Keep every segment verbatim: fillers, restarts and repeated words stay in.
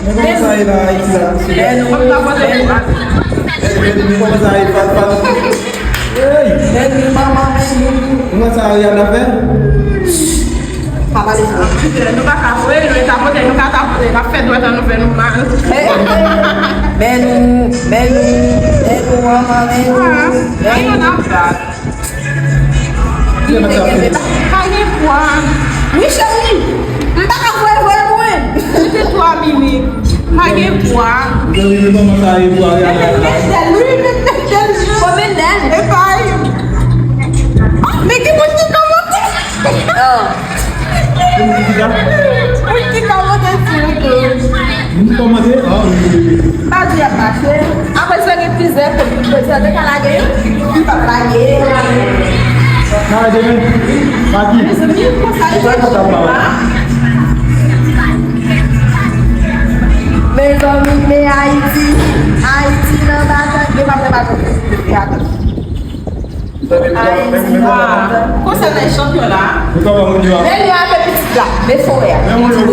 Men kòman sa ye la, Ayiti la, mesye? Men nou, men nou, men nou, men nou, manman, men nou. Kòman sa Ariana fè? Pa pale fò. Nou pa ka voye, nou tapote, nou ka tapote, n ap fè dwèt an nou fè nou mal. Men nou, men nou, men nou, manman, men nou. Ah, men nou. Pa gen pwa. Wi, cheri. M pa ka voye, voye lwen. Ou te twa minit. Pa gen pwa. Wi, men kòman sa ye pou Ariana? Wi, men tèl, wi, men tèl, wi, men tèl. Epa. Men ki moun ki kòmante? Oh. Moun ki kòmante sou YouTube. Moun kòmante? Ah, wi, wi, wi. Pa di ap mache. Apre sa, gen plizyè kote plizyè te ka lage. Li p ap lage. Ka lage, men. Pa di. Mezanmi, konsa li fè konsa. Mezanmi, men Ayiti. Ayiti nan batay. Yo pa fè batay. Ayiti nan batay. Konsa nan chanpyon la. Men li ap fè pitit la. Men frè a. Men nou, men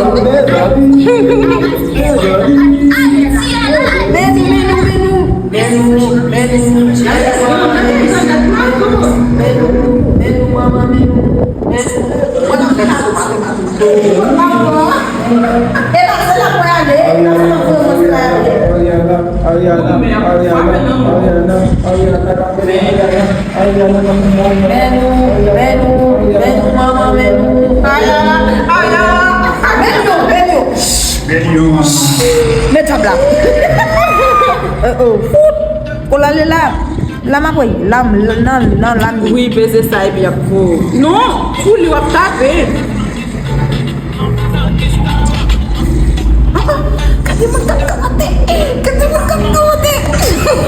nou, men nou. Men nou, men nou. Men nou, men nou, manman, men nou. Men nou. E la, se la pou y ale. E la, se la pou y ale. Ariana, Ariana, Ariana, Ariana, Ariana. Men nou, men nou, men nou, manman, men nou. Aya, aya. Men nou, men nou. Men nou. Men tab la. Oh, oh. Fout. Kou l ale la. La m ap wè. La m, nan, nan, la m. Wi, peze sa epi y ap kou. Non, kou li w ap tape. Gade moun k ap kòmante. Gade moun k ap kòmante.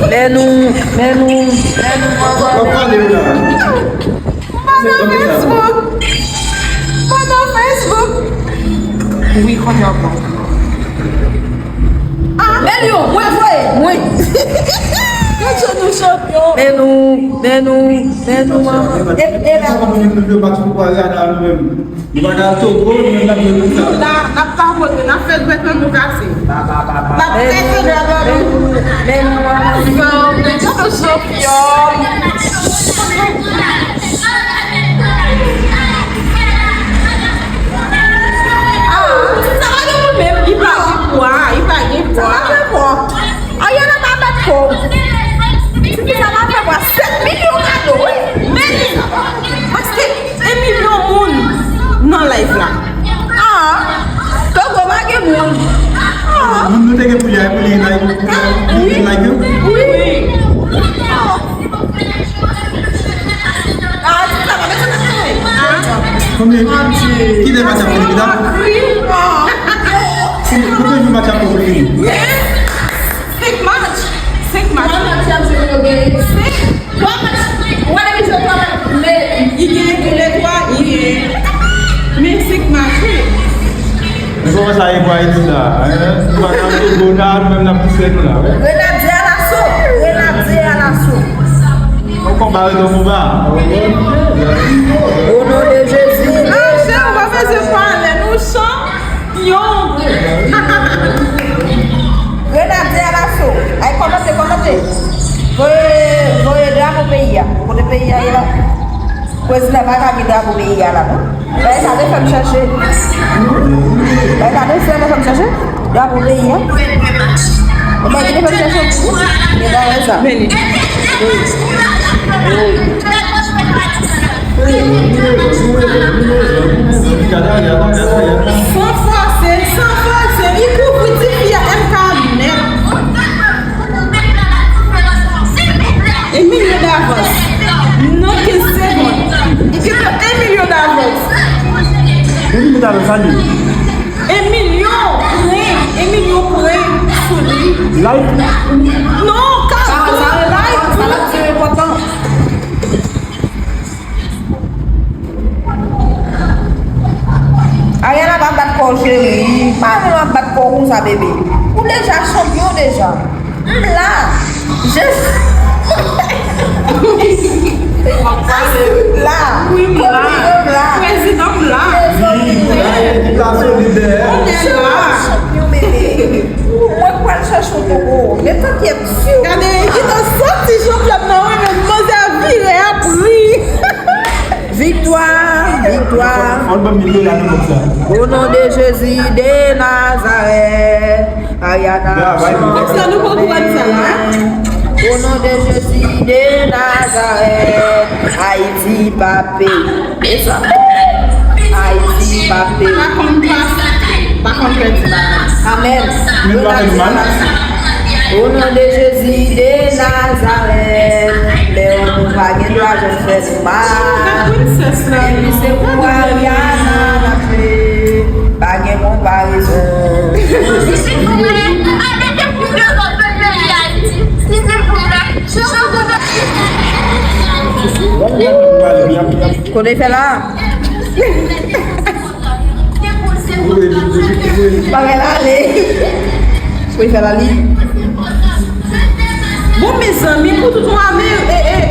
Men nou, men nou, men nou, manman. Mwen nan Facebook. Mwen nan Facebook. Wi, kounye a bon. Ah, men yo, mwen voye, mwen. Yo, nou chanpyon. Men nou, men nou, men nou, manman. E, e la. Nou pa ka al Togo, nou menm n ap jwe konsa. Nou la, n ap tapote, n ap fè dwèt nan nou kase. N ap fè dwèt nan nou. Men nou, men nou, men nou, manman. Yo, nou chanpyon. Ah, sa pa gen pou menm, li pa gen pwa, li pa gen pwa. Sa pa gen pwa. Ariana pa bat kò. Tifi sa pa fè pwa. Sèt milyon kado, wi. Men li. Paske, e milyon moun nan live la. Ah, Togo pa gen moun. Ah. Moun nou te gen pou li, pou li like, pou li like yo? Wi. Ah, ti sa pa bezwen nan kay. Konbyen? Ki lè match ap fini, pita? Konbyen jou match ap fini? Senk match. Senk match. Senk match. Twa match. Ou wè depi jwe twa match. Men li gen tou lè twa, li gen. Men senk match, wi. Men kòman sa ye pou Ayiti la, en? Nou pa ka tou bon la, nou menm n ap pouse nou la, wi. Grenadye alaso! Grenadye alaso! On konba redan konba. O non de Jezi! Ah, chè, ou pa bezwen pale, nou chanpyon! Grenadye alaso! Ay, kòmante, kòmante! Voye, voye drapo peyi a. Kote peyi a ye la? Prezidan pa ka gen drapo peyi a la, non? Bagay sa te fè m chèche. Bagay sa te fè m chèche. Drapo peyi a. Ou pa ki te fè m chèche. Men bagay sa. Wi. Wi. San fòse, san fòse. Li kouvri tifi a M K nèt. Emilio davans. Nan kenz segonn. Li gentan Emilio davans. Emilio davans, sa li. Emilio pran, Emilio pran sou li. Like. Non, ka, like. Sa la, sa la, se enpòtan. Ariana pa bat kò w, cheri. Pa vin ap bat kò w konsa, bebe. Ou deja chanpyon deja. M la. Je... M la. Wi, m la. Prezidan, m la. Mezanmi. Wi, m la. Epi la solid dèyè. On est là. Chanpyon, bebe. Gade, li te santi chanpyòn nan, wi, men manzè vire ap ri. Viktwa, viktwa. Fò l ban m mil dola nan kòb sa. Au nom de Jésus de Nazareth, Ariana. Kòb sa nou poko ban sa la. Au nom de Jésus de Nazareth, Ayiti pa peyi. Ayiti pa peyi. Pa konn pa, pa konn pèdi bagay. Amèn. Men pa fè nou mal. Au nom de Jésus de Nazareth, lè nou pa gen dwa jwenn fè nou mal. Epi se pou Ariana n ap jwe. Pa gen konparezon. Kote fè la? Bagay la ale. Kote fè la li? Bon, mezanmi, pou tout yon ame, e, e, e.